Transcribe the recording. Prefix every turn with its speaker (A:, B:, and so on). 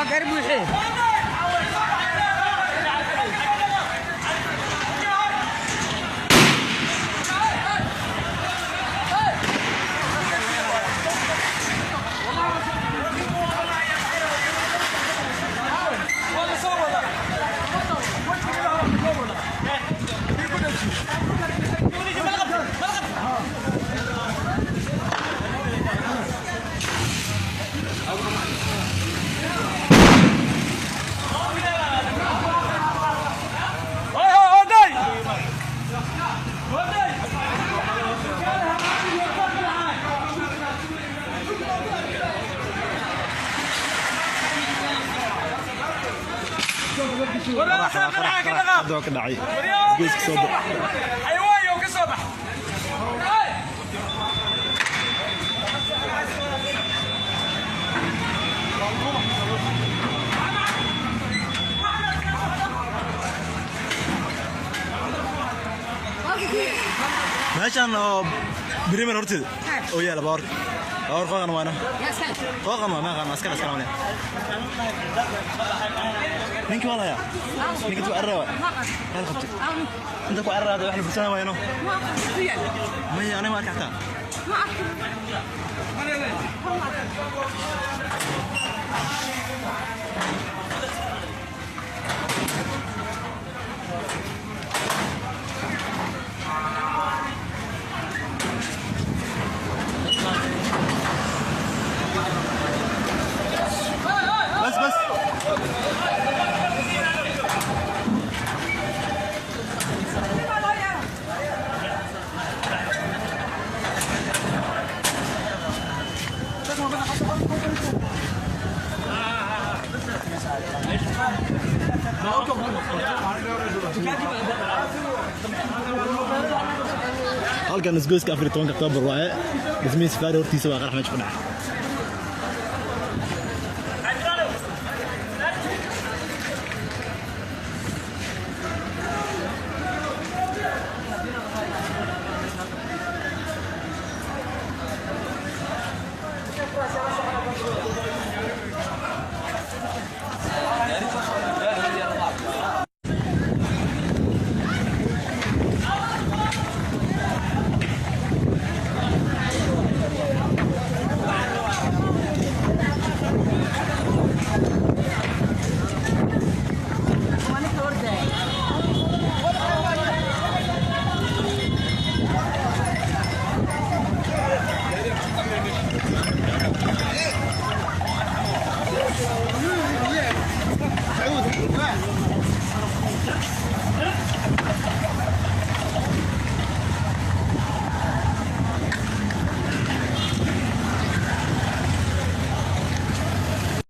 A: Waa gaari buuxee.
B: Hadda ka dhacay geeska soo bax.
C: Xayawaan ka soo bax.
B: Meeshan oo primer horteeda oo yaala baawar, baawar qooqan waana qooqan waa maaqan askar askar waana ninki waa lahayaa, ninki ku carara waa hal qabtay inta ku carara wax la fursana waayno. Maya, aniga ma arka xataa. بس بس. Halkan isgoyska 14-ka Oktoobar waaye, dhismihii Safaari hortiisa waa qarax meesha ku dhacay.